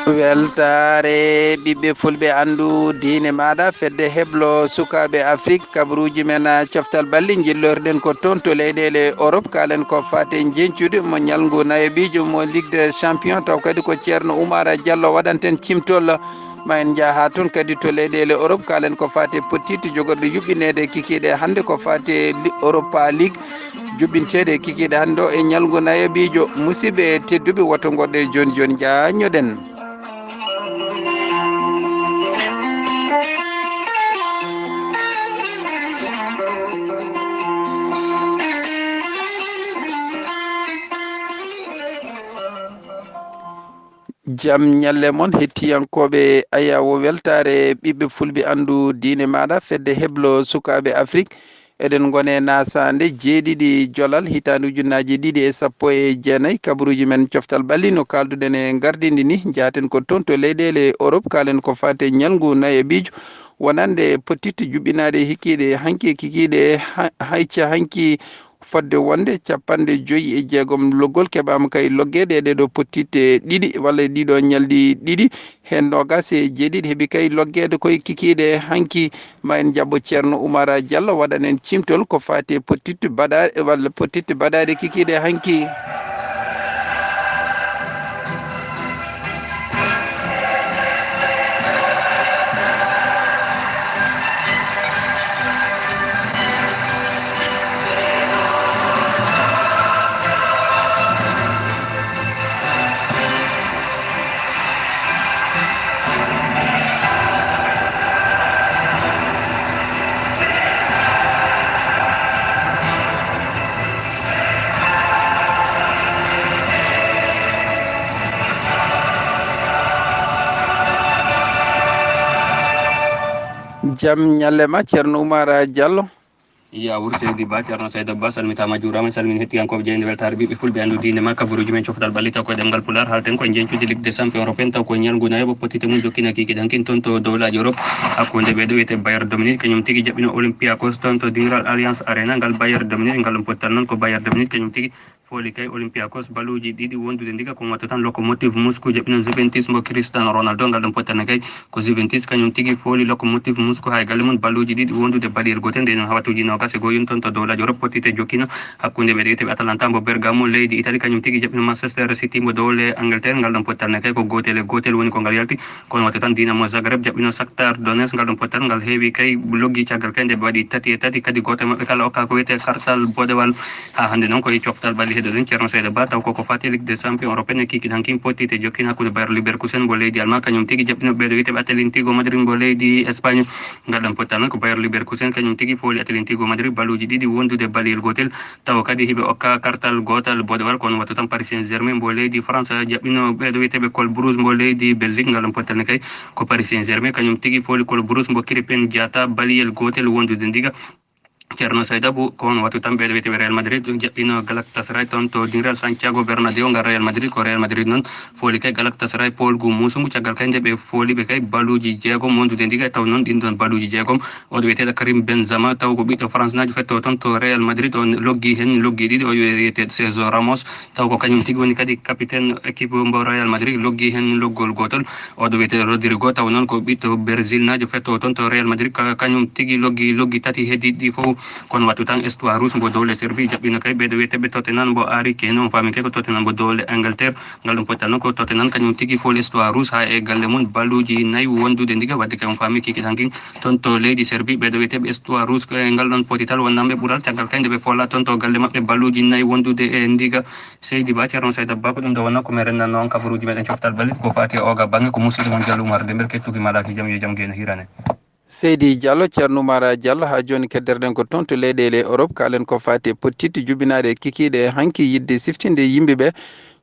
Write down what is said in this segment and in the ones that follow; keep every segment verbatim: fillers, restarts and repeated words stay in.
Weltaare ɓiɓɓe fulɓe, anndu diine maaɗa, fedde heblo sukaaɓe Afrik, kabaruuji men, ah, coftal balli, njillorɗen ko toon to leyɗeele Europe. Kaalen ko faate njeñcude mo ñalngu nayaɓiijo mo Ligue des Champions, taw kadi ko Ceerno Oumar Diallo waɗanten cimtol. Ma en njah haa toon kadi to leyɗeele Europe, kaalen ko faate pottitte jogorɗe yuɓɓineede kikiiɗe hannde, ko faate li-, Europa League. Juɓɓinteede kikiiɗe hannde o e ñalngu nayaɓiijo. Musidɓe tedduɓe, woto ngoɗɗe jooni jooni, njaññoɗen. Jam ñalle mon, hettiyankooɓe Ayawo Weltaare, ɓiɓɓe fulɓe, anndu diine maaɗa, fedde heblo sukaaɓe Afrik. Eɗen ngone nasaande jeeɗiɗi jolal hitaande ujunnaaji ɗiɗi e sappo e jeenayi, kabaruuji men coftal ɓalli no kaalduɗen e ngardiindi ni, njaaten ko toon to leyɗeele Europe, kaalen ko faate ñalngu nayaɓiijo wonande pottitte juɓɓinaaɗe hikiiɗe hanki e kikiiɗe ha-, hayca hanki fodde wonde capanɗe joyi e jeegom loggol keɓaama kay loggeede e ɗee ɗoo pottitte ɗiɗi walla e ɗii ɗoo ñalɗi ɗiɗi, heen noogaas e jeeɗiɗi heɓi kay loggeede koye kikiiɗe hanki. Ma en njaɓɓo Ceerno Oumar Diallo waɗanen cimtol ko faati e pottitte baɗa-, walla pottitte baɗaaɗe kikiiɗe hanki. Jam ñalle ma, Ceerno Oumar Diallo. Yawur seydi Ba, Ceerno Sayda Ba, salmitaama, juuraama, salmin hettiyankooɓe jeyde weltaare ɓiɓɓe fulɓe, anndu diine ma, kabaruuji men coftal ɓalli, taw ko e ɗemngal Pulaar, haalten ko e njeñcuuji Ligue des Champions européen, taw ko e ñalngu nayaɓo pottitte mum jokkina kikiiɗe hankin toon to dowlaaji Europe, hakkunde ɓeeɗo wiyete Bayern de Munich, kañum tigi jaɓɓino Olympiakos toon to dingiral Allianz Arena, ngal Bayern de Munich, ngal ɗon pottal noon ko Bayern de Munich, kañum tigi fooli kay Olympiakos baluuji ɗiɗi wondude ndiga, ko wattu tan Lokomotiv Moscou jaɓɓino Juventus mo Cristiano Ronaldo, ngal ɗon pottal ne kay ko Juventus kañum tigi fooli Lokomotiv Moscou haa e galle mum baluuji ɗiɗi wondude baliyel gootel, nde noon haa wattuuji noogaas e go'o yoni toon to dowlaaji Europe pottitte jokkino hakkunde ɓeeɗo wiyete ɓe Atalanta mo Bergamo leydi Italie, kañum tigi jaɓɓino Manchester City mo dowle Angleterre, ngal ɗon pottal ne kay ko gootel e gootel woni ko ngal yalti. Kono wattu tan Dinamo Zagreb jaɓɓino Shakhtar Donetsk, ngal ɗon pottal ngal heewi kay loggi caggal kay nde ɓe waɗi tati e tati, kadi gooto e maɓɓe kala okka ko wiyete kartal boɗewal. Haa hannde noon ko e coftal ɓalli heɗoɗen Ceerno Seyda Ba, taw koko faati Ligue des Champions européen e kikiiɗe hankin pottitte jokkina hakkunde Bayer Leverkusen mo leydi Allemagne, kañum tigi jaɓɓino ɓeeɗo wiyete ɓe Atlético Madrid mo leydi Espagne. Ngal ɗon pottal noon ko Bayer Leverkusen kañum tigi fooli Atlético Madrid baluuji ɗiɗi wondude baliyel gootel. Tawa kadi hiɓe okka kartal gootal boɗewal, kono wattu tan Paris Saint-Germain mbo leydi France jaɓɓino ɓeeɗo wiyeteeɓe Club Brugge mbo leydi Belgique. Ngal ɗon pottal ne kay ko Paris Saint-Germain kañum tigi fooli Club Brugge mbo Krépin Diatta baliyel gootel wondude ndiga. Ceerno Saydou Abou, ko on wattu tan ɓeeɗo wiyeteeɓe Real Madrid ɗum jaɓɓino Galatasaray toon to dingiral Santiago Bernabéu ngal Real Madrid. Ko Real Madrid noon fooli kay Galatasaray poolgu muusungu, caggal kay nde ɓe fooli ɓe kay baluuji jeegom wondude ndiga, taw noon ɗin ɗon baluuji jeegom oɗo wiyeteeɗo Karim Benzema, taw ko ɓiɗɗo France naajo fetto toon to Real Madrid, on loggi heen loggi ɗiɗi, o wiyeteeɗo Sergio Ramos, taw ko kañum tigi woni kadi capitaine équipe mbo Real Madrid, loggi heen loggol gootol, oɗo wiyeteeɗo Rodrigo, taw noon ko ɓiɗɗo Brésil naajo fetto toon to Real Madrid, ka-, kañum tigi loggi loggi tati heddiiɗi ɗi fof. Kono wattu tan Etoile Rouge mbo dowle Serbie jaɓɓino kay ɓeeɗo wiyeteeɓe Tottenham mbo Harry Kane, on faami kay ko Tottenham mbo dowle Angleterre. Ngal ɗum pottal noon ko Tottenham kañum tigi fooli Etoile Rouge haa e galle mum baluuji nayi wondude ndiga, wadde kay on faami kikiiɗe hankin toon to leydi Serbie ɓeeɗo wiyeteeɓe Etoile Rouge ko e ngal ɗon pottital wonnamɓe ɓural, caggal kay nde ɓe fola toon to galle maɓɓe baluuji nayi wondude e ndiga. Seydi Ba, Ceerno Seyda Ba, ko ɗum ɗo wonnoo ko men renndannoo on kabaruuji meɗen coftal ɓalli ko faati e ooga baŋnge, ko musiɗɗo mon Diallo Oumar Dembel, kettuki malaki jam, yo jam geno hirane. Seydi Diallo, Ceerno Oumar Diallo, haa jooni kedderɗen ko toon to leyɗeele Europe, kaalen ko faati e pottitte jubinaaɗe kikiiɗe hanki yiɗde siftinde yimɓe ɓe.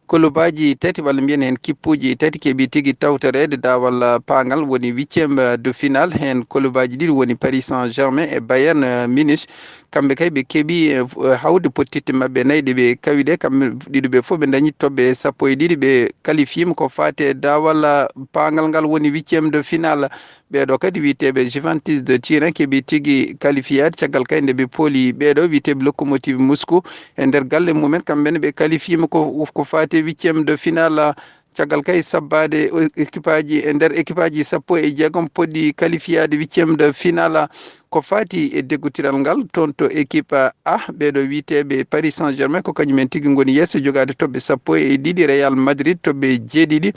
Kolobaaji tati walla mbiyen heen kippuuji tati keɓi tigi tawtoreede daawal paangal woni huitième de finale. Heen kolobaaji ɗiɗi woni Paris Saint-Germain e Bayern Munich. Kamɓe kay ɓe keɓi, eh, hawde pottitte maɓɓe nayi ɗe ɓe kawi ɗe. Kamɓe ɗiɗo ɓe fof ɓe ndañi toɓɓe sappo e ɗiɗi, ɓe qualifiima ko faati e daawal paangal ngal woni huitième de finale. Ɓeeɗo kadi wiyeteeɓe Juventus de Turin keɓi tigi qualifiyaade caggal kay nde ɓe pooli ɓeeɗo wiyeteeɓe Lokomotiv Moscou e nder galle mumen. Kamɓe ne ɓe qualifiima ko, ko faati e huitième de finale. Caggal kay sabbaade o-, équipe aji, e nder équipe aji sappo e jeegom poɗɗi qualifiyaade huitième de finale ko faati e deggotiral ngal, toon to équipe A, ɓeeɗo wiyeteeɓe Paris Saint-Germain, ko kañum en tigi ngoni yeeso jogaade toɓɓe sappo e ɗiɗi, Real Madrid toɓɓe jeeɗiɗi,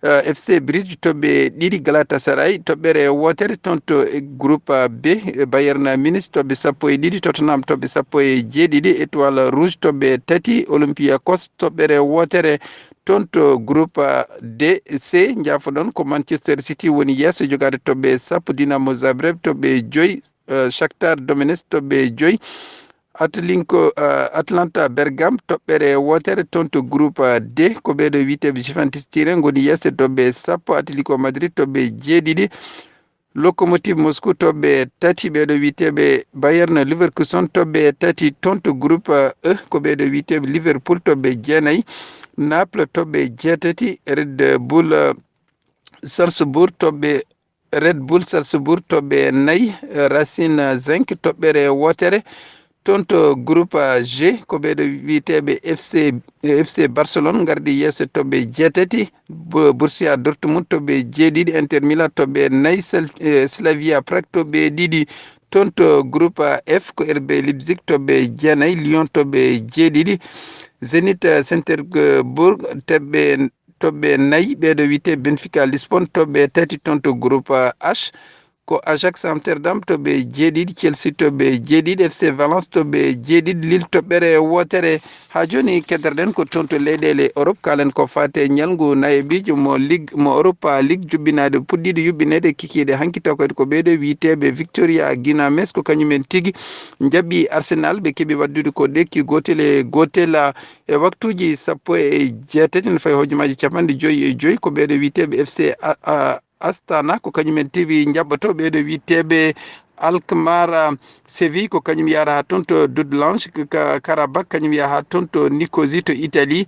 eh, F C Bruges toɓɓe ɗiɗi, Galatasaray toɓɓere wootere. Toon to groupe B, Bayern Munich toɓɓe sappo e ɗiɗi, Tottenham toɓɓe sappo e jeeɗiɗi, Étoile Rouge toɓɓe tati, Olympiakos toɓɓere wootere. Toon to groupe D C, njaafoɗon, ko Manchester City woni yeeso jogaade toɓɓe sappo, Dinamo Zagreb toɓɓe joyi, eh, Shakhtar Donetsk toɓɓe joyi, Atlinko, eh, Atlanta Bergame toɓɓere wootere. Toon to groupe D, ko ɓeeɗo wiyeteeɓe Juventus Turin ngoni yeeso toɓɓe sappo, Atletico Madrid toɓɓe jeeɗiɗi, Lokomotiv Moscou toɓɓe tati, ɓeeɗo wiyeteeɓe Bayern Leverkusen toɓɓe tati. Toon to groupe E, ko ɓeeɗo wiyeteeɓe Liverpool toɓɓe jeenayi, Naples toɓɓe jeetati, Red Bull, eh, Salzburg toɓɓe, Red Bull Salzburg toɓɓe nayi, eh, Racing Genk toɓɓere wootere. Toon to groupe G, ko ɓeeɗo wiyeteeɓe F C, F C Barcelone ngardi yeeso toɓɓe jeetati, Bo-, Borussia Dortmund toɓɓe jeeɗiɗi, Inter Milan toɓɓe nayi, Sel-, eh, Slavia Prague toɓɓe ɗiɗi. Toon to groupe F, ko R B Leipzig toɓɓe jeenayi, Lyon toɓɓe jeeɗiɗi, Zenit, eh, Saint Petersbourg toɓɓe, toɓɓe nayi, ɓeeɗo wiyetee Benfica Lisbonne toɓɓe tati. Toon to groupe H, ko Ajax Amsterdam toɓɓe jeeɗiɗi, Chelsea toɓɓe jeeɗiɗi, F C Valence toɓɓe jeeɗiɗi, Lille toɓɓere wootere. Haa jooni keddoren ko toon to leyɗeele Europe, kaalen ko faati e ñalngu nayeebiijo mo Ligue, mo Europa League, juɓɓinaade, puɗɗiiɗo yuɓɓineede kikiiɗe hanki, taw kadi ko ɓeeɗo wiyeteeɓe Victoria Guimares, ko kañum en tigi njaɓi Arsenal, ɓe keɓi waɗdude ko ɗekki gootel e gootel, e waktuuji sappo e jeetati, ene fawi hojomaaji capanɗe joyi e joyi, ko ɓeeɗo wiyeteeɓe F C a, a, Astana, ko kañum en tigi njaɓɓotoo, ɓeeɗo wiyeteeɓe Alkmaar, Séville, ko kañum yahata haa toon to Dudelange, ka-, Karabakh, kañum yahata haa toon to Nicosie to Italie.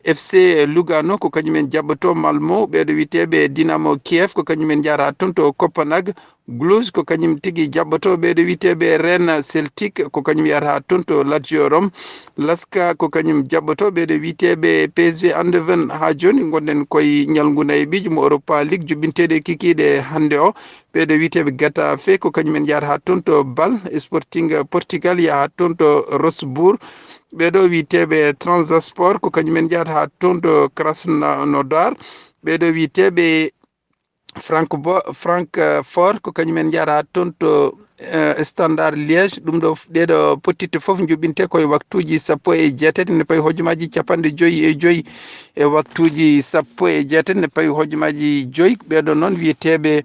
F C Lugano, ko kañum en jaɓɓotoo Malmo, ɓeeɗo wiyeteeɓe Dinamo Kiev, ko kañum en njahata haa toon to Copenhague. Cluj, ko kañum tigi jaɓɓotoo, ɓeeɗo wiyeteeɓe Rennes. Celtic, ko kañum yahata haa toon to Lazio Rome. Laska, ko kañum jaɓɓotoo, ɓeeɗo wiyeteeɓe P S V Eindhoven. Haa jooni ngonɗen koye ñalngu nayeebiijo mo Europa League, juɓɓinteeɗe kikiiɗe hannde o. Ɓeeɗo wiyeteeɓe Getafe, ko kañum en yahata haa toon to Bâle. Sporting Portugal yaha haa toon to Rosbourg. Ɓeeɗo wiyeteeɓe Trabzonspor, ko kañum en njahata haa toon to Krasnodar. Ɓeeɗo wiyeteeɓe Frank Bo-, Francfort, ko kañum en njahata haa toon to, eh, Standard Liège. Ɗum ɗo, ɗeeɗo pottitte fof njuɓɓinte koye waktuuji sappo e jeetati, ene pawi hojomaaji capanɗe joyi e joyi e waktuuji sappo e jeetati, ene pawi hojomaaji joyi. Ɓeeɗo noon wiyeteeɓe,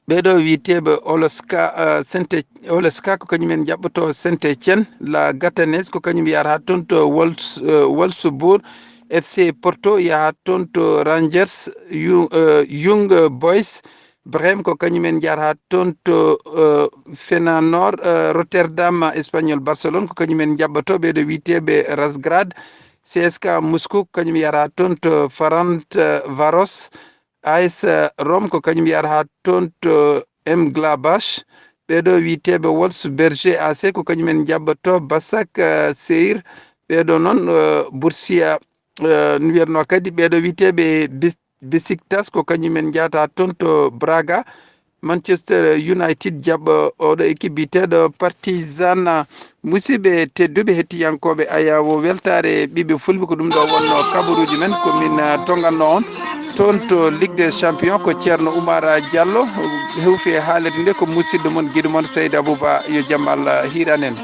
ɓeeɗo wiyeteeɓe Oloska, eh, Saint-, Oloska, ko kañum en njaɓɓotoo Saint-Étienne, La Gatanese, ko kañum yahata haa toon to Wolfs-, eh, Wolfsburg, F C Porto yaha toon to Rangers, Yu-, eh, Young Boys, Brême, ko kañum en njahata haa toon to, eh, Feyenoord, eh, Rotterdam, Espagnol Barcelone, ko kañum en njaɓɓotoo, ɓeeɗo wiyeteeɓe Razgrad. C S K Moscou, ko kañum yahata haa toon to Ferencvaros. A S Rome, ko kañum yahata haa toon to M Gladbach. Ɓeeɗo wiyeteeɓe Wolfsberger A C, ko kañum en njaɓɓotoo Başak, eh, Şehir. Ɓeeɗo noon, eh, Borussia, eh, no wiyatnoo kadi, ɓeeɗo wiyeteeɓe Bis-, Besiktas, ko kañum en njahata haa toon to Braga. Manchester United jaɓɓa oɗo équipe biyeteeɗo Partizan. Musidɓe tedduɓe, hettiyankooɓe Ayaawo Weltaare Ɓiɓɓe Fulɓe, ko ɗum ɗo wonnoo kabaruuji men. Ko min, ah, tonngannoo on toon to Ligue des Champions, ko Ceerno Oumar Diallo. Huufi e haalirde nde ko musidɗo mon, giɗo mon Seydi Abouba. Yo jam Allah hiiran en.